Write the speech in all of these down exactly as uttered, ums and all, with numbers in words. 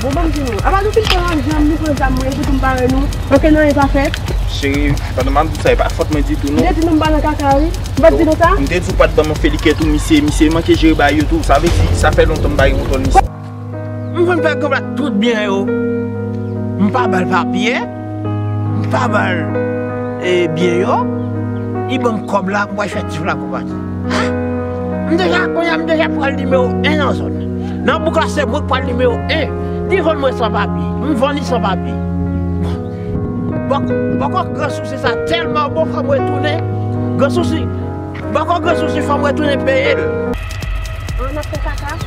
Bon, ban m di nou. Apa nou fin pran zam, nou pran zam mwen, epi tou m pa wè nou. Ankenn anyen pa fèt. Cheri, pandan m ap di w sa, e pa fòt mwen ditou, non. M te di nou m pa nan kaka, wi. M pa t di nou sa? M te di w pa t ban m yon felikè tou, misye, misye manke jere bagay yo tou. Sa vle di, sa fè lontan m pa gen kontwòl misye. M fin fè konprann tout byen yo. M pa ba l papye. M pa ba l, e, byen yo. Li ban m kòb la, m pral fè ti flago pati. M deja, kounye a, m deja pral nimewo en nan zòn nan. Nan bouk la, se mwen k pral nimewo en. Li vann mwen san papye. M vann li san papye. Bòkò, bòkò gran sousi sa tèlman bon, fò m retounen. Gran sousi. Bòkò gran sousi, fò m retounen peye l. An, n ap fè kaka.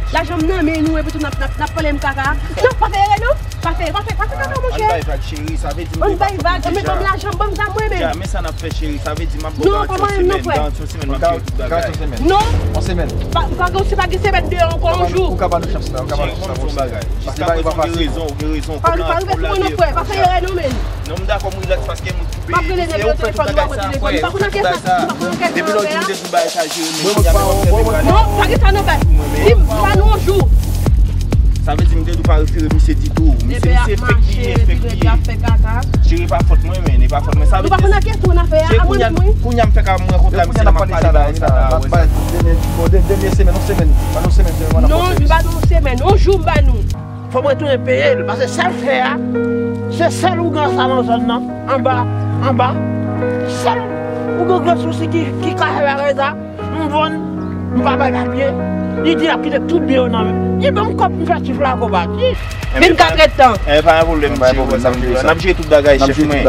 Lajan m nan men nou, epi tou n ap, n ap, n ap pale m kaka. Non, pa fè erè non. Pa fè, pa fè, pa fè kaka, monchè. Ann bay vag, cheri, sa vle di m te pa fòt mwen deja. Ann bay vag, men ban m lajan, ban m zam mwen menm. Dja, men sa n ap fè, cheri, sa vle di m ap ba w garanti yon semèn, garanti yon bagay. Non, pa mwen menm non, frè. Non. Yon semèn. Pa, pa gen, si pa gen semèn deyò ankò yon jou. Ou ka ba nou chans la, ou ka ba nou chans la, yon semèn. Jiska prezan, ou gen rezon, ou gen rezon. Pa, pa rive sou mwen non, frè, pa fè erè non, men. Non, m dakò, m rilaks paske m koupe. M ap rele nèg yo telefòn, nou pa pran telefòn. M pa konn ankenn sa, m pa konn ankenn sa. Depi lòt jou m te di w bagay sa jere, men kounye a menm ap fè m rale. Non, pa gen sa non, baz. Di m, ba nou yon jou. Sa vle di m te di w pa refere misye ditou. Misye, misye fake li ye, fake li ye. Jere pa fòt mwen, men e pa fòt mwen. Sa vle di, kounye a, kounye a m fèk ap rankontre avèk misye la, m ap pale bagay sa, la, wè sa. Bon, dènye semèn, yon semèn, yon semèn, yon semèn. Non, m ba nou yon semèn, yon jou m ba nou. Fò mwen tounen peye l, paske sa l fè a, se sèl ougan sa nan zòn nan, anba, anba. Sèl ougan gran sousi ki, ki ka fè bagay sa, m vann, m pa bay papye. Li di l ap kite tout byen yo nan men. Li ban m kòb, m fè ti flago pati. Vennkat èdtan. E pa yon pwoblèm, cheri, n ap jere tout bagay, chèf mwen.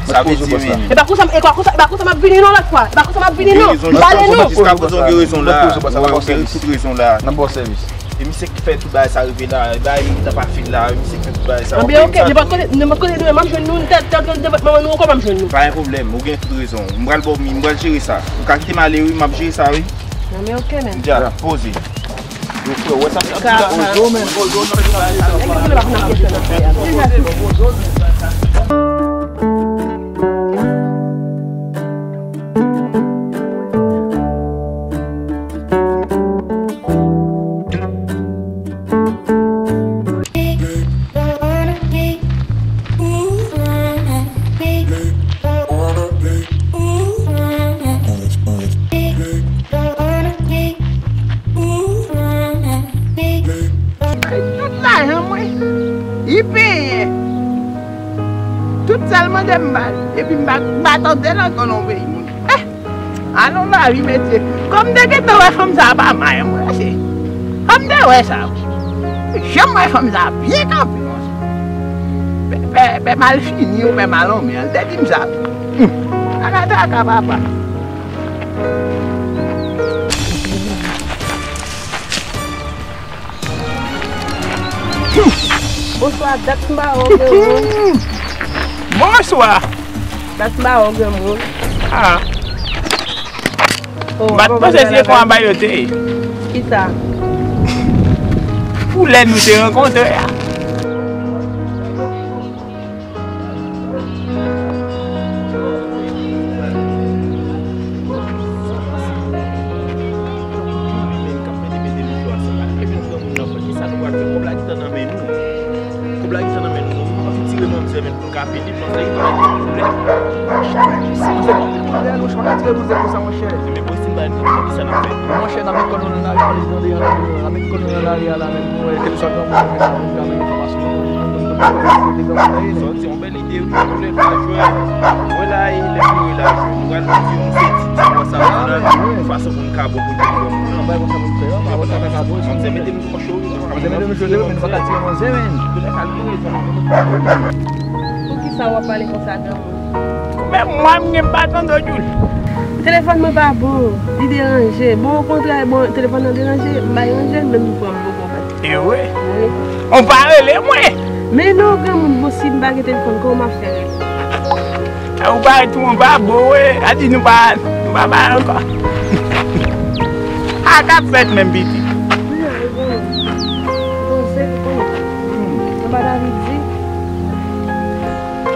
Sa vle di, men. E pa konsa, e pa konsa, e pa konsa m ap vini non lòt fwa. E pa konsa m ap vini non. M pale nou. Jiska prezan, ou gen rezon la. Ou gen tout rezon la. N ap ba w sèvis. E misye ki fè tout bagay sa rive la, e bagay militan pa fin la, e misye ki fè tout bagay sa. Anben, oke, nenpòt kote, nenpòt kote nou ye, m ap jwenn nou, tèt, tèt, tèt, tèt, manman nou ankò, m ap jwenn nou. Pa gen pwoblèm, ou gen tout rezon. M pral ba w, m pral jere sa. Ou ka kite m ale, wi, m ap jere sa, wi. Anben, oke, men. Dja, poze. Yo, frè, wè sa, sa, sa, sa. Poze w, men. Poze w, men. Ay, tout lajan mwen, li penyen. Tout sa l mande m ba l. Epi m pa, m pa tande l ankò nan yon peyi moun. Eh! Alon lavi, mesye. Kòm m te gentan wè fanm sa a pa may, mwen, se. Kòm m te wè sa, wi. Janm wè fanm sa a byen kanpe, monchè. Pè, pè, pè Malfini ou pè Malonmen an, l te di m sa. Hum. Ala traka, papa. Bonswa, dat m pa wè w, granmoun. Bonswa. Dat m pa wè w, granmoun. Ah. Oh, m pa t panse se konsa bagay yo te ye. Kisa? Pou lè nou te rankontre a. Kòb la gentan nan men nou. Kòb la gentan nan men nou. Nou anvi tire manzè, men pou n ka pini, manzè gentan nan pwoblèm. Manzè pa gen pwoblèm, monchè, pa ka tire manzè konsa, monchè. Men bon, si n pa gen pwoblèm, kisa n ap fè? Monchè, n ap met kò nou nan lari, n ap met kò nou nan lari, n ap met kò nou nan lari a la, men pou, eh, kèlkeswa granmoun, men pou n ka jwenn enfòmasyon, pou n ka jwenn kote granmoun nan ye, men. Sa w di, yon bèl ide, wi, pou lè nou jwe, wè la, e lè nou jwe la, nou pral di yon seri ti ti konsa, la, fason pou n ka bon pou nou jwenn granmoun nan. Yon bagay konsa pou n fè, yon bagay konsa ka bon. Manzè mete nou Manzè, men nou jwe, men nou pa ka tire manzè, men. Poukisa w ap pale konsa, granmoun? Men mwen, m gen baton dodjoul. Telefòn mwen pa bon, li deranje. Bon, okontrè, bon, telefòn nan deranje, m bay ranje, m menm m pran m bon konpè. E vre? Wi. On pa rele mwen. Men non, granmoun, bon, si m pa gen telefòn, kòman m ap fè rele? Ou parèt tou, ou pa bo, wi. A di nou pa, nou pa bay ankò. A k ap fèt menm, pitit.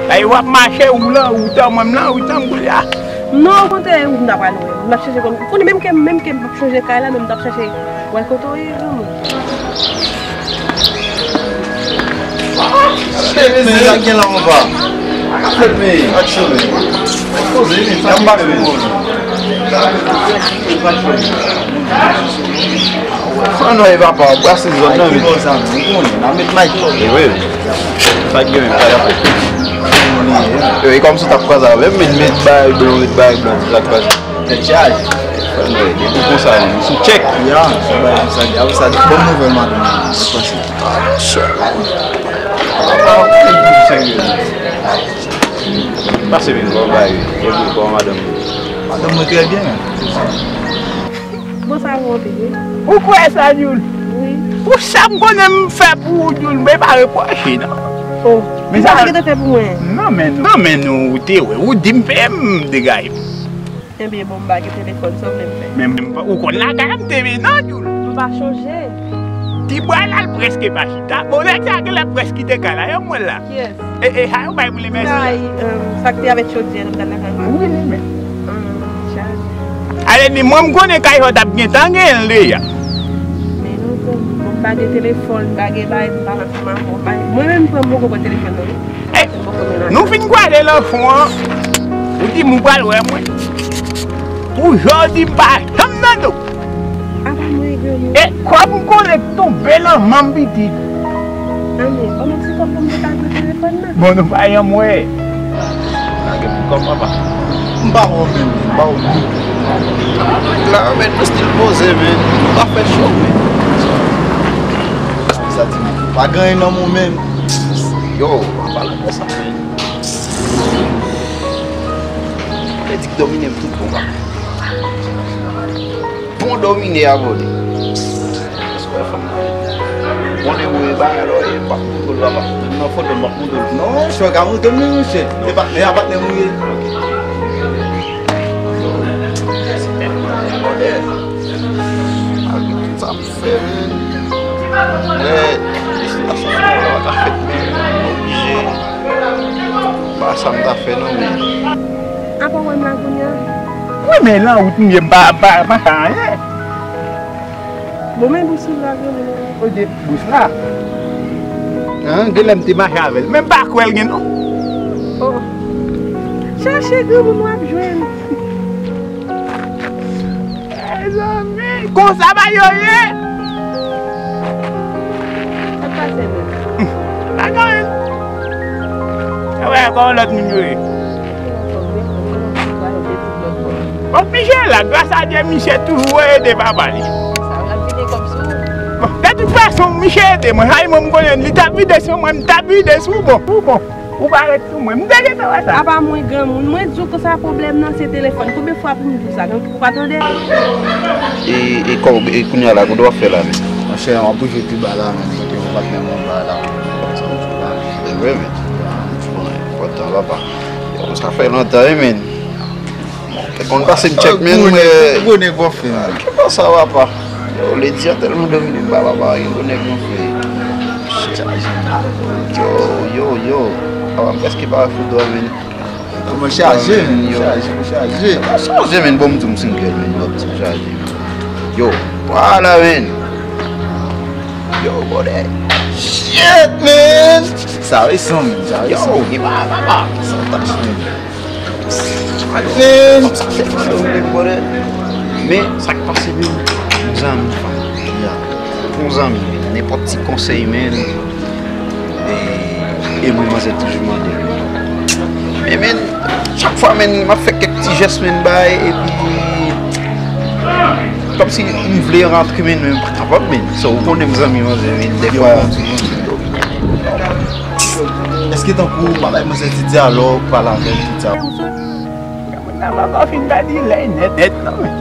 Ay, w ap mache, ou lan, ou tan, mwen m lan, ou tan, koulye a. Non, okontrè, ou m ta pral wè. M ap chèche kòm, ou konnen menm ke, menm ke m p ap chanje kay la, men m t ap chèche Wè kote w ye, granmoun. Shit, men, sa gen la anba. Sa k ap fèt, men? Aksyon, men. Poze, men. Sa k ap fèt, men? Ann wè, papa, w brase zòn nan, men. Ki bò sa, men? Ou konnen, n a met Mike. E wi. Sa k gen, men, sa k ap fèt. E, e kòmsi w t ap kwaze avè m, men, met bagay blan, met bagay blan, sa k pase. Tèt chaje. Fè nou ede. Depi konsa, menm sou tchèk. Ya, sa bay sa, sa bon nouvèl madanm nan. Sa pase. Ah, chè. Pase vin, bon bagay. Epi, kòman madanm? Madanm mwen trè byen, menm. Bon, sa bon, bebe. Ou kwè sa, Djoul? Wi. Pou sa m konnen m fè pou ou, Djoul, mwen pa repwoche, non. Oh, men sa, sa te fè pou mwen? Non, men, non, men nou, ou te wè, ou di m peye m degaje m. Ebyen, bon, m pa gen telefòn, sa w vle m fè? Men, men, ou konn lakay la, m te vin nan Djoul. M pa chonje. Ti bwa la, l prèske pa chita. Bon, nèg sa genlè prèske kite kay la, yo mwen la. Kiyès? E, e, sa yo bay pou li, mèsi. Kay, euh, sa k te avèk chodyè, nou t al lakay mwen. Wi, li menm. Hum, chaje. Ale, ni mwen, m konnen kay sa w t ap gentan genyen l deja. Men nou konn, bon, m pa gen telefòn, m pa gen bay, m pa nan ansanm avè w. Mwen menm, pran m poko pran telefòn nan. Eh, nou fin kwaze nan fon an, ou di m ou pral wè mwen. Pou jodi m pa janm nan do. Apa mwen granmoun? E kòb m konnen k tonbe nan men m pitit. Anmwey, ban m yon ti kòb pou m te ka jwe telefòn nan. Bon, nou pa janm wè. Lage pou kòb papa. M pa wè w menm, m pa wè w menm. La, men, nou still poze, men. Nou pa fè cho, men. Sa di, pa gen anyen nan men w menm. Yo, pa pale konsa, men. Te di k domine m tout bon, pa. Bon domine abòne. Èske w wè fanm nan? Bon, de mwen, ba, alò, e, pa, kontwòl la, pa. Nan foto, m ap montre w. Non, chwa ka montre m, wi, monchè. E patnè a, patnè m, wi. Yo, se tèt mwen, abòne. Malgre tout sa, fè, men. Men, destinasyon final la pa ka fèt, men. Oblije. Pa sa m ta fè, non, men. Apa w wè m la kounye a? Wi, men nan wout m ye, m pa, pa, pa fè anyen. Bon, men bous ou la, granmoun. Kote bous la? An, genlè m te mache avè l. Men m pa kwè l gen, non. Oh. Chache granmoun w ap jwenn. Mezanmi, konsa bagay yo ye? Sa k pase menm? Pa gen anyen. Sa wè kòman lòt moun yo ye? Bon, misye la, gras a Dye, misye toujou ede papa li. Sa pral vide kòb sou ou. Bon, de tout fason, misye ede mwen. Hay mwen, m konnen li t ap vide sou mwen, m t ap vide sou ou, bon, ou bon. Ou pa ret sou mwen. M te gentan wè sa. Apa mwen granmoun, mwen di w konsa pwoblèm nan se telefòn. Konbyen fwa pou m di w sa? Ou pa tande? E, e, kò, e kounye a la, kote w ap fè la, men? Monchè, m ap bouje pi ba la, men, kote yon patnè mwen ba la. E vre, men. Bon, enpòtan, papa. Yo, sa fè lontan, wi, men. Te konn pase m tchèk, men, mwen. Gwo nèg, gwo nèg w ap fè, men. Ki pa sa, papa? Yo, Ledi a tèlman domine m, papa, pa gen gwo nèg mwen fè. Yo, yo, yo. Papa, m prèske pa wè foto a, men. Kòman chaje, men, yo. Chaje, chaje. Chaje, men, bon, m di w m single, men, lòt ti chaje, men. Yo, pa la, men. Yo, bòdè. Shit, man. Sa resan, man. Sa resan. Yo, e pa, papa. Sa tach, man. Men, sa k pase, men, yon zanmi, fam. Ya. Yon zanmi, men, nenpòt ti konsèy, men, e, e mwen, manzè toujou mande. Men, men, chak fwa, men, m ap fè kèk ti jès, men, bay, epi, kòmsi m vle rantre, men, men m pa kapab, men. So, ou konnen m zanmi manzè, men, dèfwa. Èske tankou w pa bay manzè ti dyalòg, pale avè l, tout sa? Moun nan poko fin pèdi lè nèt, nèt, non, men.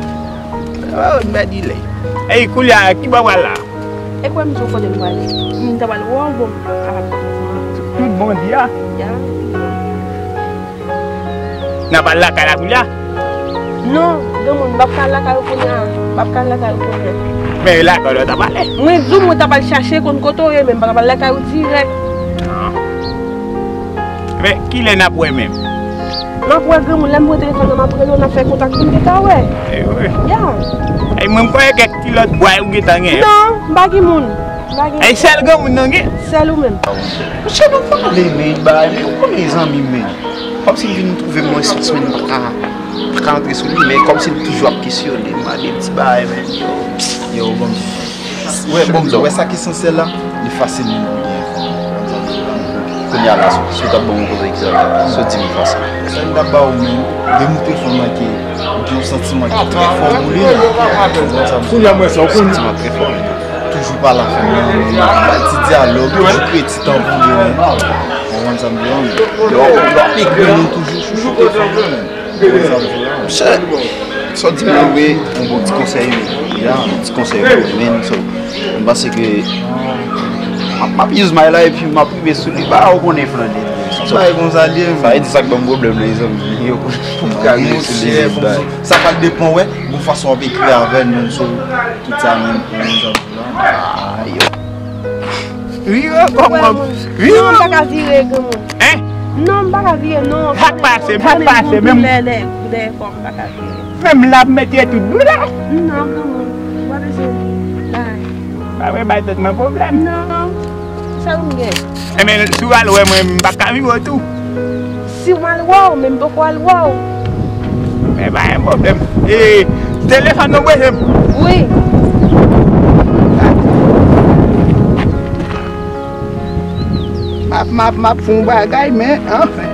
Poko fin pèdi lè. Ey, koulye a, ki bò w pral la? E kwè m di w kote m prale. M ta pral wè w, bon, m kapab. Tout bon di a? Ya. N ap al lakay la koulye a? Non, granmoun, m p ap ka al lakay ou kounye a. M p ap ka al lakay ou kounye a. Men e lakay ou ta pale. Mwen di w, mwen t ap al chache konn kote w ye, men m pa t ap al lakay ou dirèk. Ah. Men kilè n ap wè menm? M ap wè granmoun, lè m pran telefòn nan, m ap rele w, n ap fè kontak pou n gentan wè. E wi. Ya. E mwen, m kwè kèk ti lòt bwa ou gentan gen. Non, m pa gen moun. M pa gen. E sèl granmoun nan gen? Sèl ou menm. Monchè, nou pale, men, bay, men, ou konnen zanmi, men. Kòmsi l vin twouve m yon espas, men, m pa ka, pa ka antre sou li, men kòmsi l toujou ap kesyone m, a de ti bagay, men, yo. Yo, bon. Wè, bon, wè sa ki sansè la, li fasil moun pou li enfòme. Kounye a la, si w t ap ban m yon kontreegzanp, si w di m konsa. Sa m t ap ba w menm, demontre fanm nan ke ou gen yon santiman ki trè fò pou li. Ou konprann sa m di la? Santiman trè fò. Toujou pale ak fanm nan, bay ti dyalòg, toujou kreye ti tan pou li menm. Ou konprann sa m di la? Yo, lè w ap ekri nou toujou chouchoute fanm nan menm. Monchè, sa w di m nan vre, yon bon ti konsèy, men. Ya, yon ti konsèy pou mwen, so, m panse ke m ap, m ap use my life, epi m ap rive sou li, ba, ou konnen flande. Sa bay konsa li ye. Sa vle di sa k ban m pwoblèm nan, mezanmi. Yo, pou m ka rive sou li, monchè, men, bay. Sa pral depan, wè, bon fason w ap ekri avè l, menm, so, tout sa, menm, pou mwen, sa, ayo. Vire kò m. Vire. Non, m pa ka vire, granmoun. Hein? Non, m pa ka vire, non. Sa k pase, sa k pase, menm. Lè, lè, lè, kò m pa ka vire. Menm la, m mete tout doulè. Non, granmoun, m pa bezwen bay. Pa vle bay tèt mwen pwoblèm. Non, sa m gen. Enben, si w al wè mwen, m pa ka vire tou. Si w mal wè w, men m poko al wè w. Men pa gen pwoblèm. E, telefòn nou bezwen m? Wi. M ap, m ap, m ap fè yon bagay, men, anfen.